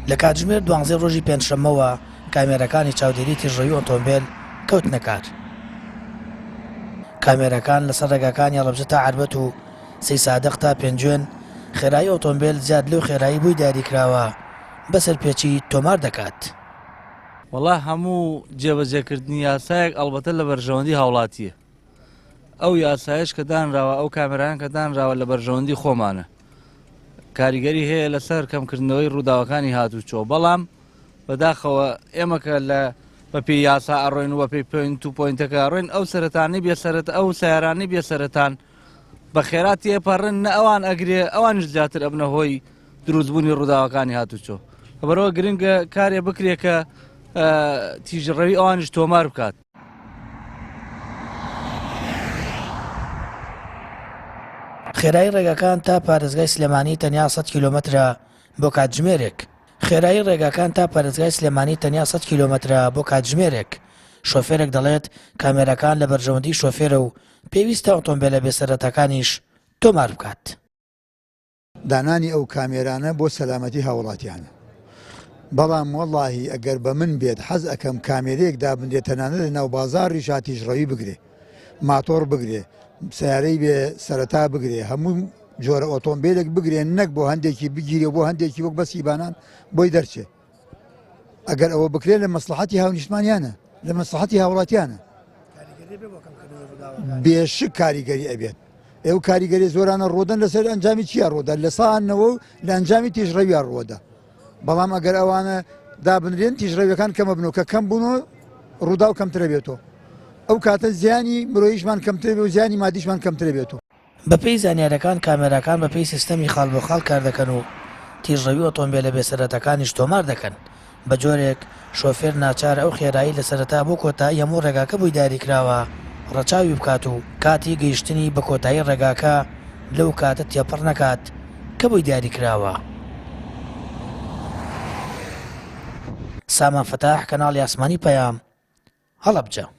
لە کاتژمێر دوانزەی ڕۆژی پێنجشەممەوە کامێراکانی چاودێری تیژڕەوی ئۆتۆمبێل کەوتنە کار. کامێراکان لەسەر ڕێگاکانی هەڵەبجە تا عەربەت و سەیسادق تا پێنجوێن خێرایی ئۆتۆمبێل زیاد لەو خێرایی بۆی دیاریکراوە بە سەرپێچی تۆمار دەکات. وەڵا هەموو جێبەجێکردنی یاسایەک ئەڵبەتە لە بەرژەوەندی هاوڵاتییە. ئەو یاسایەش کە دانراوە ئەو کامێرایان کە دانراوە لە بەرژەوەندی خۆمانە کاریگەری هەیە لەسەر کەمکردنەوەی ڕووداوەکانی هاتوچۆ بەڵام بەداخەوە ئێمە کە لە بەپی یاسا ئەڕۆین و بەپی پوینت و پوینتەکە ئەڕۆین ئەو سەرەتانی بێسەرەت ئەو سیارانی بێسەرەتان بە خێرا تێپەڕن نە ئەوان ئەگرێ ئەوانش زیاتر ئەبنە هۆی دروستبوونی ڕووداوەکانی هاتوچۆ لەبەرەوە گرنگە کارێ بکرێ کە تیژڕەوی ئەوانش تۆمار بکات. خێرایی ڕێگاکان تا پارێزگای سلێمانی تەنیا 100 کیلۆمەترە بۆ کاتژمێرێک. خێرایی ڕێگاکان تا پارێزگای سلێمانی تەنیا 100 کیلۆمەترە بۆ کاتژمێرێک. شۆفێرێک دەڵێت، کامێراکان لە بەرژەوەندی شۆفێرە و پێویستە ئۆتۆمبێلە بێسەرەتاکانیش تۆمار بکات. دانانی ئەو کامێرانە بۆ سەلامەتی هاوڵاتیانە بەڵام وەڵاهی ئەگەر بە من بێت حەز ئەکەم کامێرەیەک دابنرێت تەنانەت لە ناو بازاڕیشا تیژڕەوی بگرێ ماتۆڕ بگرێ سیارەی بێ سەرەتا بگرێ هەموو جۆرە ئۆتۆمبیلێک بگرێ نەک بۆ هەندێکی بگیرێ بۆ هەندێکی وەک بەسی بانان بۆی دەرچێ ئەگەر ئەوە بکرێت لە مەسلحەتی هاونیشتمانیانە لە مەسلحەتی هاوڵاتیانە بێشک کاریگەری ئەبێت ئەو کاریگەری زۆرانە ڕۆدەن لەسەر ئەنجامی چیا ڕۆدە لە ساانەوە و لە ئەنجامی تیژڕەویان ڕۆدە بەڵام ئەگەر ئەوانە دابنرێن تیژڕەویەکان کەمە بن و کە کەم بوون و ڕوودا و کەمترە بێتەوە ئەو کاتە زیانی مرۆیشمان کەمتر بێ و زیانی مادیشمان کەمترە بێتەوە. بەپێی زانیارییەکان کامێراکان بەپێی سیستەمی خاڵ بۆ خاڵ کاردەکەن و تیژڕەوی ئۆتۆمبێلە بێسەرەتاکانیش تۆمار دەکەن، بەجۆرێک شۆفێر ناچارە ئەو خێرایی لە سەرەتا بۆ کۆتایی هەموو ڕێگاکە بۆی دیاریکراوە ڕەچاوی بکات و کاتی گەیشتنی بە کۆتایی ڕێگاکە لەو کاتە تێپەڕ نەکات کە بۆی دیاریکراوە. سامان فەتاح، کەناڵی ئاسمانی پەیام، هەڵەبجە.